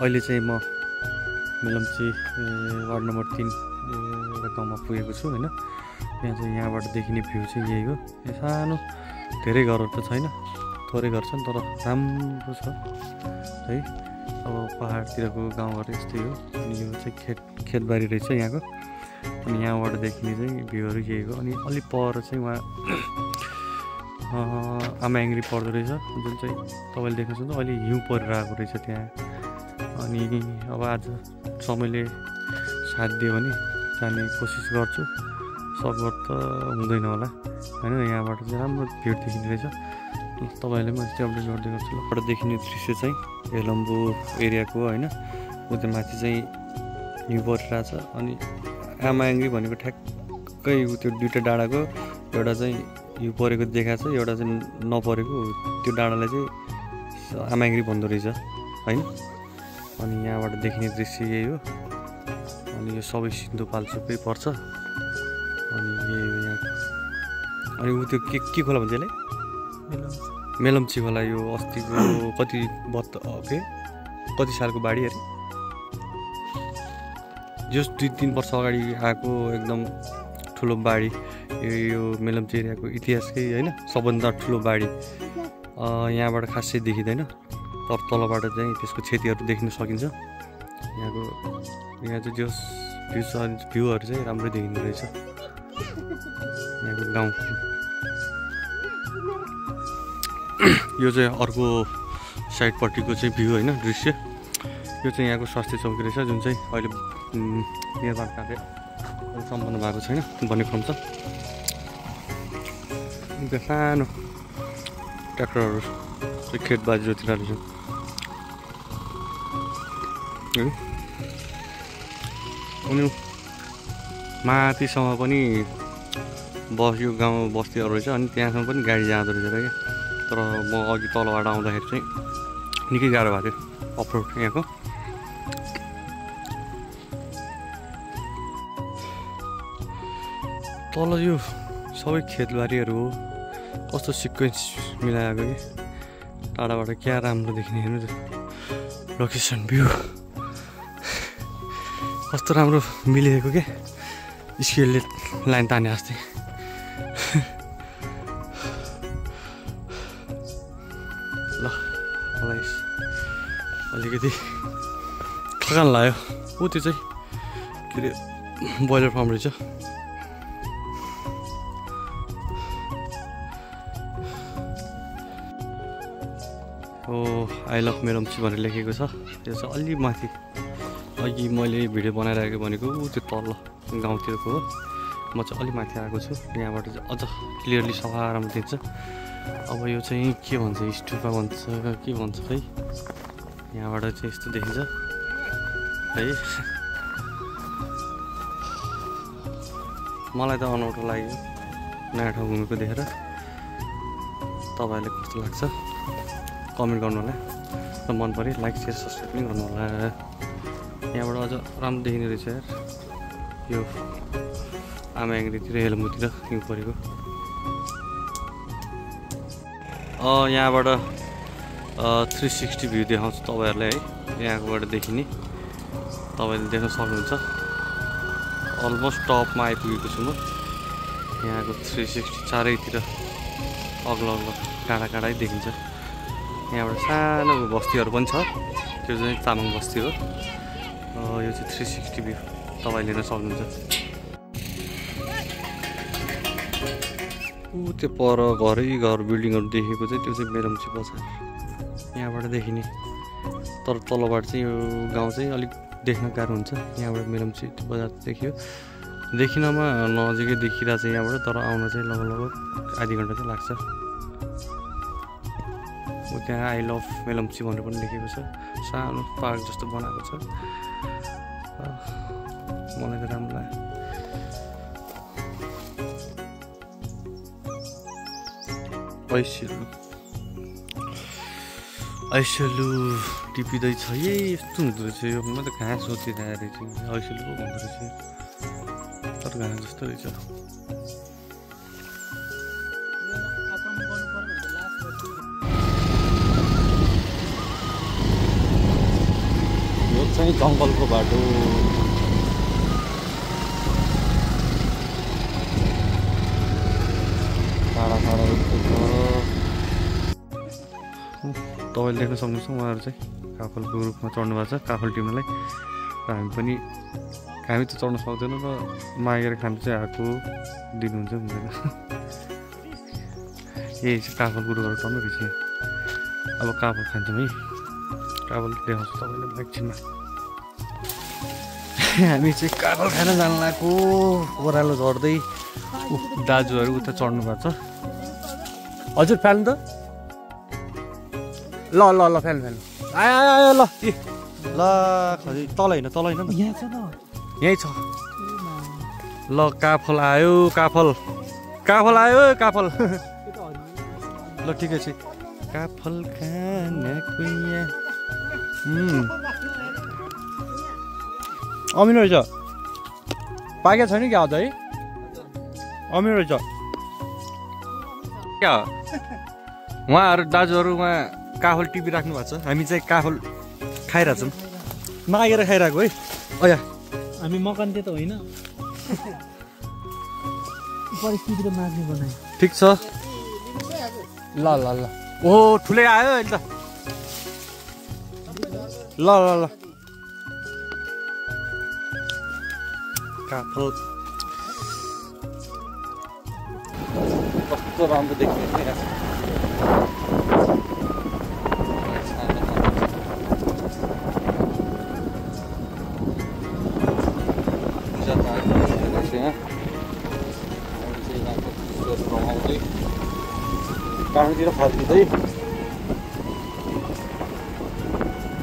अहिले चाहिँ म मेलम्ची वार्ड नम्बर 3 एउटा गाउँमा पुगेको छु हैन। यहाँ चाहिँ यहाँबाट देखिने भ्यू चाहिँ यही हो। यो सानो धेरै घरहरू त छैन, थोरै घर छन् तर राम्रो छ है। अब पहाडतिरको गाउँहरू यस्तै हो। अनि यो चाहिँ खेतबारी रहेछ यहाँको। अनि यहाँबाट देखिने चाहिँ भ्यूहरू यही हो। अनि अलि पर चाहिँ वहाँ आमायाङ्ग्री पर्दो रहेछ, जुन चाहिँ तपाईँले देख्नुहुन्छ नि त अहिले हिउँ परिरहेको रहेछ त्यहाँ। अनि अब आज समयले साथ दियो भने जाने कोसिस गर्छु, सक्भर त हुँदैन होला होइन। यहाँबाट चाहिँ राम्रो भ्यू देखिने रहेछ। तपाईँहरूले पनि अस्ति अपडेट गर्दै गर्छु। बाट देखिने दृश्य चाहिँ हेलम्बु एरियाको होइन। उता माथि चाहिँ हिउँ परिरहेछ। अनि आमायाङ्ग्री भनेको ठ्याक्कै त्यो दुईवटा डाँडाको एउटा चाहिँ हिउँ परेको देखाएको छ, एउटा चाहिँ नपरेको त्यो डाँडालाई चाहिँ आमायाङ्ग्री भन्दो रहेछ होइन। अनि यहाँबाट देखिने दृश्य यही हो। अनि यो सबै सिन्धुपाल्चोकै पर्छ। अनि यही हो यहाँ। अनि ऊ त्यो के खोला भन्छ यसलाई? मेलम्ची खोला। यो अस्तिको कति सालको बाढी अरे, जस 2-3 वर्ष अगाडि आएको एकदम ठुलो बाढी। यो मेलम्ची एरियाको इतिहासकै होइन सबभन्दा ठुलो बाढी। यहाँबाट खासै देखिँदैन, तर तलबाट चाहिँ त्यसको क्षतिहरू देख्न सकिन्छ। यहाँ चाहिँ जस भ्यूहरू चाहिँ राम्रै देखिँदो रहेछ यहाँको गाउँ। यो चाहिँ अर्को साइडपट्टिको चाहिँ भ्यू होइन, दृश्य। यो चाहिँ यहाँको स्वास्थ्य चौकी रहेछ, जुन चाहिँ अहिले निर्माण कार्य सम्पन्न भएको छैन, भन्ने क्रम छ। सानो ट्र्याक्टरहरू खेतबारी जोतिरहेको छ है। अनि माथिसम्म पनि यो गाउँ बस्तीहरू रहेछ। अनि त्यहाँसम्म पनि गाडी जाँदो रहेछ क्या। तर म अघि तलबाट आउँदाखेरि चाहिँ निकै गाह्रो भएको थियो अफरोड यहाँको। तल यो सबै खेतबारीहरू हो। कस्तो सिक्वेन्स मिलाएको कि टाढाबाट क्या राम्रो देखिने हेर्नु त। लोकेसन भ्यू कस्तो राम्रो मिलेको क्या, स्केलले लाइन ताने जस्तै। ल मलाई अलिकति थकान लाग्यो। ऊ त्यो चाहिँ के अरे बोइलर फार्म रहेछ। आई लभ मेलम्ची भनेर लेखेको छ। त्यो चाहिँ अलि माथि। अघि मैले भिडियो बनाइरहेको भनेको ऊ त्यो तल गाउँतिरको हो। म चाहिँ अलि माथि आएको छु। यहाँबाट चाहिँ अझ क्लियरली सफा राम्रो देख्छ। अब यो चाहिँ के भन्छ, स्टुपा भन्छ के भन्छ खै। यहाँबाट चाहिँ यस्तो देखिन्छ है। मलाई त अनौठो लाग्यो नयाँ ठाउँ घुमेको देखेर। तपाईँहरूले कस्तो लाग्छ कमेन्ट गर्नु होला। र मन पऱ्यो लाइक सेयर सब्सक्राइब पनि गर्नु होला। यहाँबाट अझ राम्रो देखिने रहेछ यार। यो आमायाङ्ग्रीतिर हेलम्बुतिर हिउँ परेको। यहाँबाट 360 भ्यू देखाउँछु तपाईँहरूलाई है। यहाँकोबाट देखिने तपाईँले देख्न सक्नुहुन्छ। अलमोस्ट टपमा आइपुगेको छु म। यहाँको 360 चारैतिर अग्लो काँडा देखिन्छ। यहाँबाट सानो बस्तीहरू पनि छ, त्यो चाहिँ तामाङ बस्ती हो। यो चाहिँ 360 भ्यू तपाईँले हेर्न सक्नुहुन्छ। ऊ त्यो पर घर बिल्डिङहरू देखेको चाहिँ त्यो चाहिँ मेलम्ची बजार यहाँबाट देखिने। तर तलबाट चाहिँ यो गाउँ चाहिँ अलिक देख्न गाह्रो हुन्छ। यहाँबाट मेलम्ची बजार देखियो। देखिनमा नजिकै देखिरहेको छ यहाँबाट, तर आउन चाहिँ लगभग आधी घन्टा चाहिँ लाग्छ। त्यहाँ आई लभ मेलम्ची भनेर पनि लेखेको छ। सानो पार्क जस्तो बनाएको छ। मलाई त राम्रो लाग्यो। ऐसेलु टिपिँदैछ। यस्तो हुँदो रहेछ यो। म त घाँस सोचिरहेको रहेछ ऐसेलु पो भन्दो रहेछ, तर घाँस जस्तो रहेछ। चाहिँ जङ्गलको बाटो। टाढा टाढा तपाईँले देख्न सक्नुहुन्छ उहाँहरू चाहिँ काफलको रूपमा चढ्नु भएको छ काफल टिम्नलाई। र हामी त चढ्न सक्दैनौँ र मागेर खानु चाहिँ आएको दिनुहुन्छ हुँदैन। यही चाहिँ काफल गुरुबाट टर्नु रहेछ। अब काफल खान्छौँ है, काफल देखाउँछु तपाईँलाई एकछिनमा। हामी चाहिँ काफल खान जानु लागेको, ओह्रालो झर्दै दाजुहरू उता चढ्नु भएको छ। हजुर फ्याल्नु त, ल ल ल फ्याल्नु फ्याल्नु आयो आयो ल ल खै तल होइन यहाँ छ त, यहीँ छ ल। काफल आयो, काफल काफल आयो काफल। ल ठिकै छ काफल खाना कुइया। अमिलो रहेछ, पाकेको छैन क्या अझै? अमिलो रहेछ क्या? उहाँहरू दाजुहरू उहाँ काफल टिपी राख्नु भएको छ, हामी चाहिँ काफल खाइरहेछौँ, मागेर खाइरहेको है। अया हामी मकान त होइन, परिस्थितिले माग्ने बनायो। ठिक छ ल ल ल। ओहो ठुलै आयो अहिले त। ल ल ल काफल कस्तो राम्रो देखिने काठमाडौँतिर फर्किँदै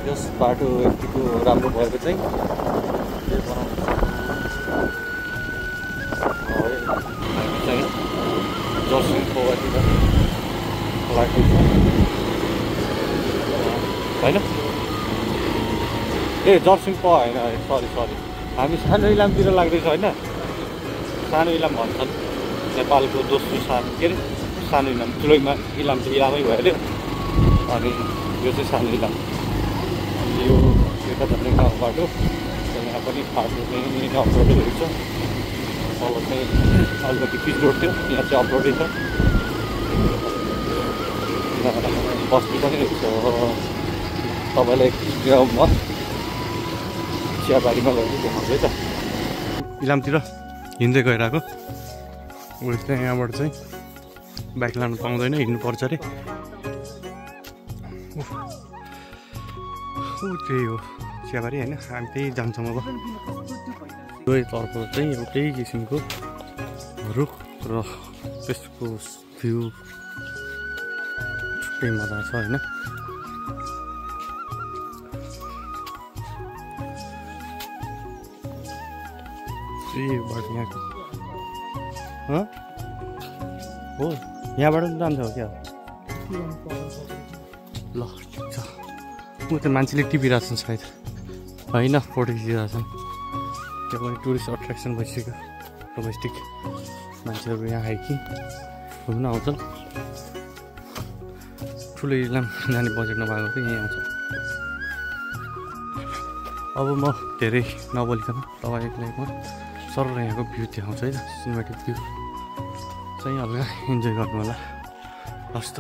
यस बाटो यतिको राम्रो भएको चाहिँ जर्सिङ पोवातिर लागेको छ होइन? ए जर्सिङ पो होइन, सरी सरी, हामी सानो इलामतिर लाग्दैछ होइन? सानो इलाम भन्छन् नेपालको दोस्रो सानो, के अरे सानो इलाम, ठुलो इलाम चाहिँ इलामै भइहाल्यो। अनि यो चाहिँ सानो इलाम। अनि यो यता झन्डै गाउँ बाटो, यहाँ पनि बाटो चाहिँ अफरोडहरू छ। तल चाहिँ अलिकति पिच रोड थियो, यहाँ चाहिँ अफरोडै छ। बस्ती पनि रहेछ तपाईँलाई गाउँमा चियाबारीमा लगेर देखाउँदै त। इलामतिर हिँड्दै गइरहेको उयो चाहिँ यहाँबाट चाहिँ बाइक लानु पाउँदैन, हिँड्नुपर्छ अरे। त्यही हो चियाबारी होइन, हामी त्यही जान्छौँ अब। दुवैतर्फ चाहिँ एउटै किसिमको रुख र त्यसको भ्यू छुट्टै मजा छ होइन? त्यही बाटो यहाँको हो, यहाँबाट पनि जान्छ हो क्या? ल ठिक छ। ऊ त्यो मान्छेले टिपिरहेको छन् सायद होइन, फोटो खिचिरहेको छन्। त्यो पनि टुरिस्ट अट्र्याक्सन भइसक्यो। डोमेस्टिक मान्छेहरू यहाँ हाइकिङ घुम्न आउँछन्। ठुलो इलाम जाने बजेट नभएको चाहिँ यहीँ आउँछ। अब म धेरै नबोलिकन तपाईँलाई म सर यहाँको भ्यू देखाउँछु है त, सिनेमेटिक भ्यू चाहिँ हल्का इन्जोय गर्नु होला। हस् त।